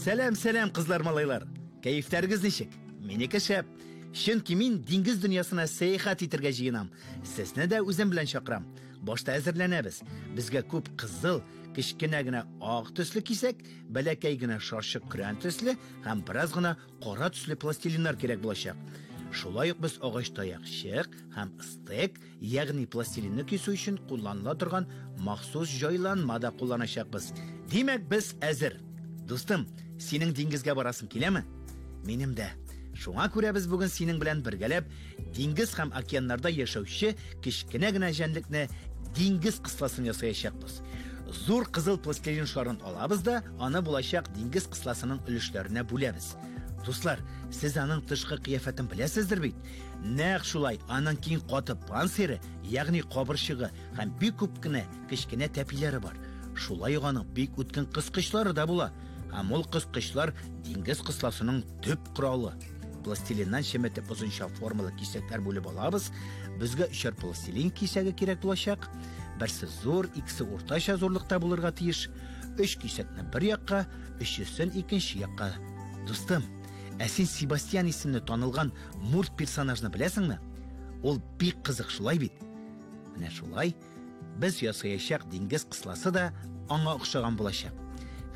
Сәлам, сәлам, кызлар, малайлар. Кәефләрегез ничек? Минеке шәп. Чөнки мин диңгез дөньясына сәяхәт итәргә җыенам. Сезне дә үзем белән чакырам. Башта әзерләнәбез. Безгә күп кызыл, кечкенә генә ак төсле кисәк, бәләкәй генә шарчык көрән төсле һәм бераз гына кара төсле пластилиннар кирәк булачак. Шулай ук без агач таякчык һәм стек, ягъни пластилинны кисү өчен кулланыла торган махсус җайланма да кулланачакбыз. Димәк, без әзер. Дустым, синең диңгезгә барасың киләме? Минем дә. Шуңа күрә без бүген синең белән бергәләп диңгез һәм океаннарда яшәүче кечкенә генә җәнлекне диңгез кысласын ясаячакбыз. Зур кызыл пластилин шарын алабыз да, аны булачак диңгез кысласының өлешләренә бүләбез. Дуслар, сез аның тышкы кыяфәтен беләсездер бит? Нәкъ шулай, аның киң каты панцире, ягъни кабырчыгы һәм бик күп кенә кечкенә тәпиләре бар. Шулай ук аның бик үткен кыскычлары да була. Һәм ул кыскычлар диңгез кысласының төп коралы. Пластилиннан чеметеп озынча формалы кисәкләр бүлеп алабыз. Безгә өчәр пластилин кисәге кирәк булачак. Берсе зур, икесе уртача зурлыкта булырга тиеш. Өч кисәкне бер якка, өчесен икенче якка. Дустым, ә син Себастьян исемле танылган мульт персонажны беләсеңме? Ул бик кызык, шулай бит? Менә шулай. Без ясаячак диңгез кысласы да аңа охшаган булачак.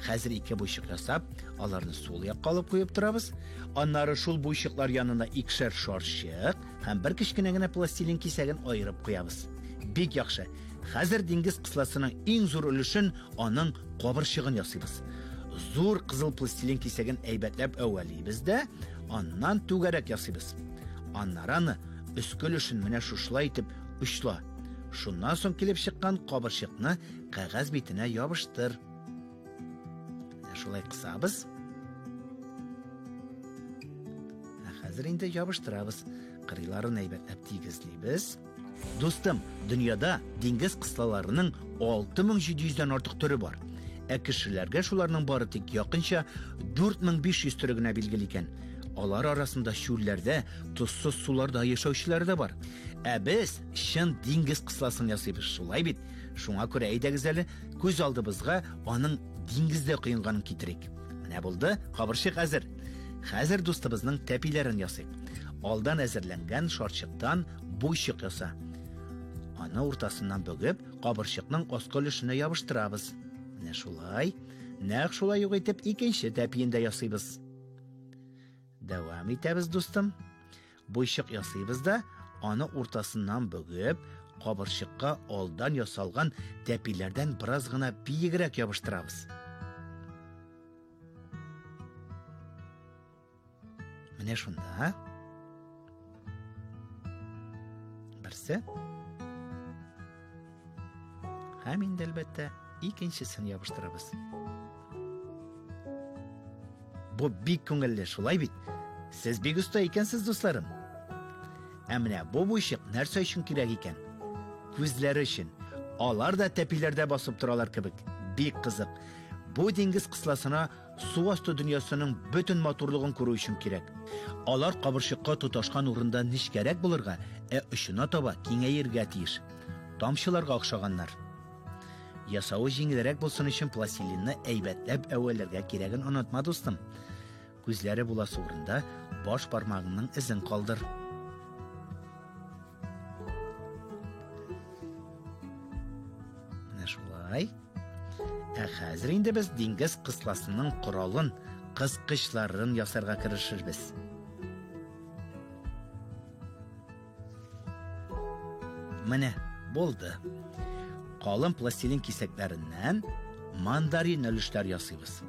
Хәзер ике буйчык ясап, аларны сул якка алып куеп торабыз. Аннары шул буйчыклар янына икешәр шарчык һәм бер кечкенә генә пластилин кисәген аерып куябыз. Бик яхшы. Хәзер диңгез кысласының иң зур өлешен аның кабырчыгын ясыйбыз. Зур кызыл пластилин кисәген әйбәтләп әвәлибез дә, аннан түгәрәк ясыйбыз. Аннары аны өске өлешен менә шушылай итеп очла. Шуннан соң килеп чыккан кабырчыкны кәгазь битенә ябыштыр. Менә шулай кысабыз. Ә хәзер инде ябыштырабыз. Кырыйларын әйбәтләп тигезлибез. Дустым, дөньяда диңгез кыслаларының 6700 дән артык төре бар. Ә кешеләргә шуларның бары тик якынча 4500 төре генә билгеле икән. Алар арасында чүлләрдә, тозсыз суларда яшәүчеләр дә бар. Ә без чын диңгез кысласын ясыйбыз, шулай бит? Шуңа күрә әйдәгез әле, күз алдыбызга аның диңгездә коенганын китерик. Менә булды, кабырчык әзер. Хәзер дустыбызның тәпиләрен ясыйк. Алдан әзерләнгән шарчыктан буйчык яса. Аны уртасыннан бөгеп, кабырчыкның аскы өлешенә ябыштырабыз. Менә шулай. Нәкъ шулай ук итеп икенче тәпиен дә ясыйбыз. Дәвам итәбез, дустым. Буйчык ясыйбыз да, аны уртасыннан бөгеп, кабырчыкка алдан ясалган тәпиләрдән бераз гына биегрәк ябыштырабыз. Менә шунда. Берсе. Һәм инде, әлбәттә, икенчесен ябыштырабыз. Бу бик күңелле, шулай бит? Сез бик оста икәнсез, дусларым. Ә менә бу буйчык нәрсә өчен кирәк икән? Күзләре өчен. Алар да тәпиләрдә басып торалар кебек. Бик кызык. Бу диңгез кысласына су асты дөньясының бөтен матурлыгын күрү өчен кирәк. Алар кабырчыкка тоташкан урында нечкәрәк булырга, ә очына таба киңәергә тиеш. Тамчыларга охшаганнар. Ясавы җиңелрәк булсын өчен пластилинны әйбәтләп әвәләргә кирәген онытма, дустым. Күзләре буласы урында баш бармагыңның эзен калдыр. Менә шулай. Ә хәзер инде без диңгез кысласының коралын, кыскычларын ясарга керешербез. Менә, булды. Калын пластилин кисәкләреннән мандарин өлешләр ясыйбыз.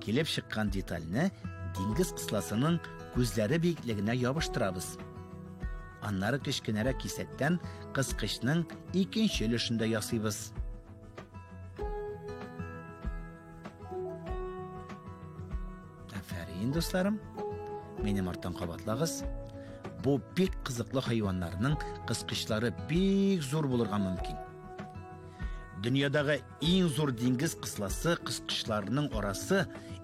Килеп чыккан детальне диңгез кысласының күзләре биеклегенә ябыштырабыз. Аннары кечкенәрәк кисәктән кыскычның икенче өлешен дә ясыйбыз. Афәрин, дусларым. Минем арттан кабатлагыз. Бу бик кызыклы хайваннарның кыскычлары бик зур булырга мөмкин. Дөньядагы иң зур диңгез кысласы кыскычларының арасы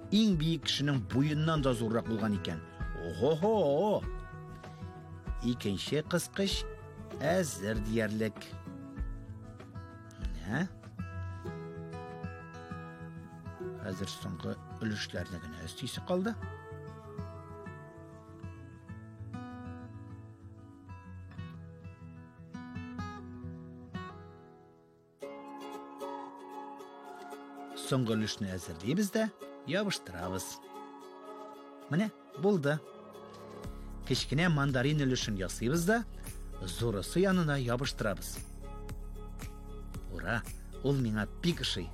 иң биек кешенең буеннан да зуррак булган икән. Ого-го! Икенче кыскыч әзер диярлек. Менә. Хәзер соңгы Өлешләрне генә өстисе калды. Соңгы өлешне әзерлибез дә ябыштырабыз. Менә, булды. Кечкенә мандарин өлешен ясыйбыз да, зурысы янына ябыштырабыз. Ура! Ул миңа бик ошый.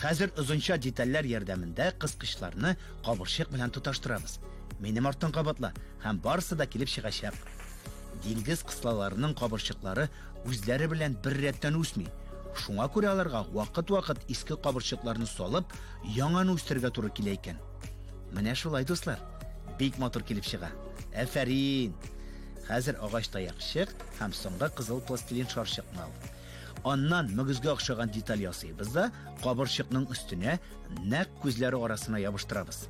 Хәзер озынча детальләр ярдәмендә кыскычларны кабырчык белән тоташтырабыз. Минем арттан кабатла, һәм барысы да килеп чыгачак. Диңгез кыслаларының кабырчыклары үзләре белән бер рәттән үсми. Шуңа күрә аларга вакыт-вакыт иске кабырчыкларны салып, яңаны үстерергә туры килә икән. Менә шулай, дуслар. Бик матур килеп чыга. Афәрин! Хәзер агач таякчык һәм соңгы кызыл пластилин шарчыкны ал. Аннан мөгезгә охшаган деталь ясыйбыз да, кабырчыкның өстенә нәкъ күзләре арасына ябыштырабыз.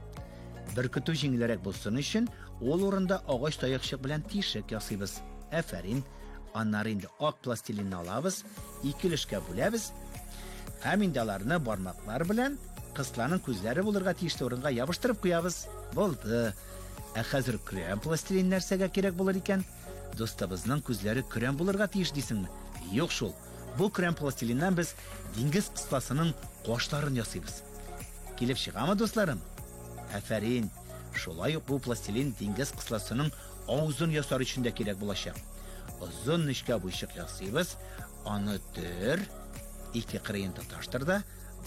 Беркетү җиңелрәк булсын өчен, ул урында агач таякчык белән тишек ясыйбыз. Афәрин! Аннары инде ак пластилинны алабыз, ике өлешкә бүләбез һәм инде аларны бармаклар белән кысланың күзләре булырга тиешле урынга ябыштырып куябыз. Булды. Ә хәзер көрән пластилин нәрсәгә кирәк булыр икән? Дустыбызның күзләре көрән булырга тиеш дисеңме? Юк шул. Бу көрән пластилиннан без диңгез кысласының кашларын ясыйбыз. Килеп чыгамы, дусларым? Афәрин! Шулай ук бу пластилин диңгез кысласының авызын ясар өчен дә кирәк булачак. Озын нечкә буйчык ясыйбыз, аны төр, ике кырыен тоташтыр да,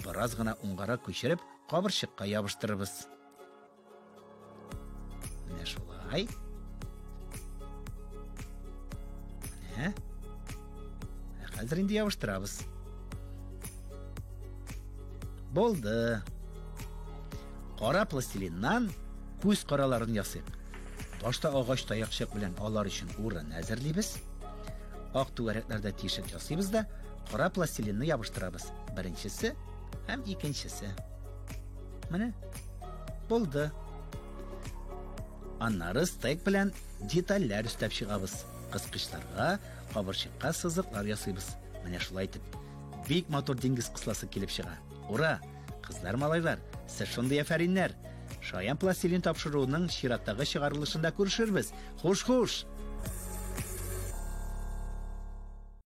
бераз гына уңгарак күчереп, кабырчыкка ябыштырырбыз. Менә шулай. Менә. Ә хәзер инде ябыштырабыз. Булды. Кара пластилиннан күз караларын ясыйк. Башта агач таякчык белән алар өчен урын әзерлибез. Ак түгәрәкләрдә тишек ясыйбыз да, кара пластилинны ябыштырабыз. Беренчесе һәм икенчесе. Менә булды. Аннары стейк белән детальләр өстәп чыгабыз. Кыскычларга, кабырчыкка сызыклар ясыйбыз. Менә шулай итеп, бик матур диңгез кысласы килеп чыга. Ура! Кызлар, малайлар, сез шундый афәриннәр! Шаян пластилин тапшыруының чираттагы чыгарылышында күрешербез. Хуш-хуш!